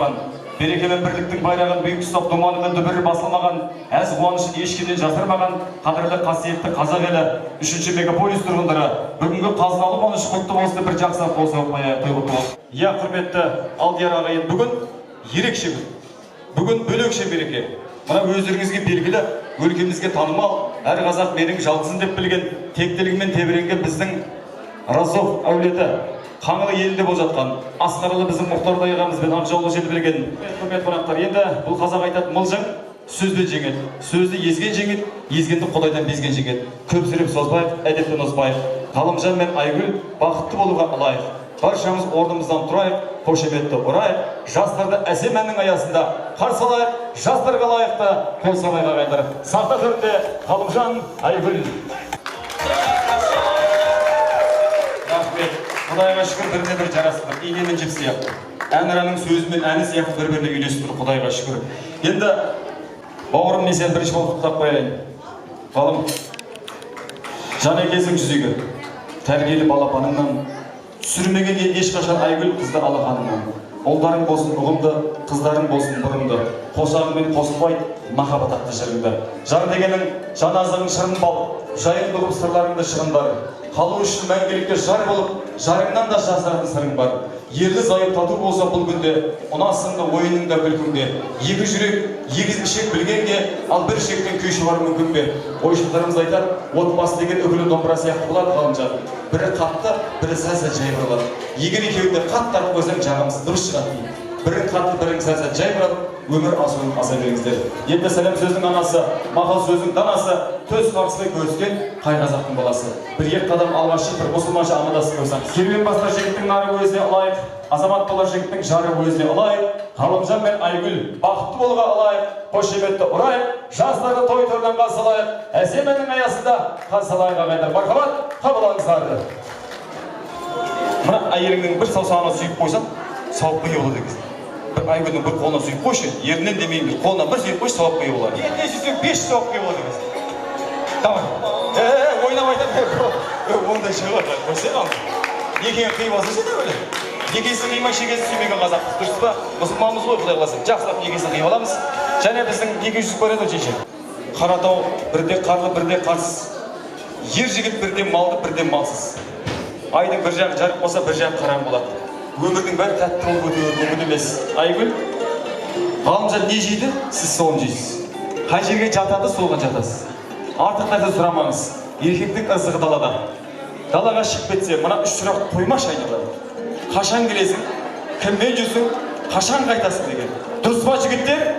тұрған, береке мен бірліктің байрағын биік ұстап, думаны мен дүбірі басылмаған, әз қуанышын ешкімнен жасырмаған қадірлі қасиетті қазақ елі, үшінші мегаполис тұрғындары, бүгінгі қазыналы қуаныш құтты болсын, бір жақсы қол соғып қояйық, той құтты болсын. Иә, құрметті алдияр ағайын, бүгін ерекше күн. Бүгін бөлекше мереке. Мына өздеріңізге белгілі, өлкемізге танымал, әр қазақ менің жалғызым деп білген, тектілігімен тебіренген біздің Разов әулеті Қаңлы елінде болып жатқан, асқарлы біздің Мұхтар ағамыз бен ақжаулық желбіреген құрметті қонақтар, енді бұл қазақ айтады, мылжың сөзбен жеңеді, сөзді езген жеңеді, езгенді Құдайдан безген жеңеді. Көп сөйлеп созбайық, әдептен озбайық. Ғалымжан мен Айгүл бақытты болуға ылайық. Баршамыз орнымыздан тұрайық, қошеметті ұрайық, жастарды әсем әннің аясында қарсы алайық, жастарға лайықты қол соғайық, ағайындар. Сахна төрінде Ғалымжан, Айгүл. Рахмет. Құдайға шүкір, біріне бір жарасып тұр. Ине мен жіп сияқты. Әнұранның сөзі мен әні сияқты бір-біріне үйлесіп тұр, Құдайға шүкір. Енді бауырым, мен сені бірінші болып құттықтап қояйын. Ғалым, жан екенсің жүзегі. Тәрбиелі балапаныңнан, түсірмеген ешқашан Айгүл қызды алақаныңнан. Ұлдарың болсын ұғымды, қыздарың болсын бұрымды. Қосағыңмен қосылмайды махаббат атты жырыңды. Жар дегенің жан азығың шырын бал, жайыңды ұғып сырларыңды шығындар. Қалу үшін мәңгілікке жар болып, жарыңнан да жасыратын сырың бар. Ерлі зайып тату болса бұл күнде, ұнасынды ойының да күлкіңде. Екі жүрек, егіз ішек білгенге, ал бір ішектен күй шығару мүмкін бе? Ойшылдарымыз айтар, отбасы деген үкілі домбыра сияқты болады, Ғалымжан. Бірі қатты, бірі сәл-сәл жай бұралады. Егер екеуін де қатты тартып қойсаң, жағымсыз дыбыс шығады дейді. Бірің қатты, бірің сәл-сәл жай бұрады, өмір асуын аса беріңіздер. Енді сәлем сөздің анасы, мақал сөздің данасы, төс қағыспай көріскен қай қазақтың баласы. Бір екі қадам алға шығып, бір мұсылманша амандасып қойсаң. Керуен бастар жігіттің нары өзіне ылайық, азамат болар жігіттің жары өзіне ылайық. Ғалымжан мен Айгүл бақытты болуға ылайық, қошеметті ұрайық, жастарды той төрінен қарсы алайық, әсем әннің аясында қарсы алайық, ағайындар. Мархабат, қабыл алыңыздар. Мына әйеліңнің бір саусағына сүйіп қойсаң, сауапқа ие болады екенсің. Бір Айгүлдің бір қолына сүйіп қойшы, ерінен демеймін, бір қолына бір сүйіп қойшы, сауапқа ие болады. Етіне сүйсең, 5 сауапқа ие болады екенсің. Давай. Ойнап айтады. Ондай шығар, қойсай ал. Некені қиып алсайшы да өлі. Некесін қимай, шекесін сүймеген қазақпыз, дұрыс па? Мұсылманбыз ғой, Құдай қаласа. Жақсылап некесін қиып аламыз. Және біздің неке жүзік бар еді ғой, шеше. Қаратау бірде қарлы, бірде қарсыз. Ер жігіт бірде малды, бірде малсыз. Айдың бір жағы жарық болса, бір жағы қараңғы болады. Өмірдің бәрі тәтті болып өтуі мүмкін емес. Айгүл, Ғалымжан не жейді, сіз соны жейсіз. Қай жерге жатады, соған жатасыз. Артық нәрсе сұрамаңыз. Еркектің ырзығы далада. Далаға шығып кетсе, мына үш сұрақ қоймашы айналайын. Қашан келесің, кіммен жүрсің, қашан қайтасың деген. Дұрыс па, жігіттер?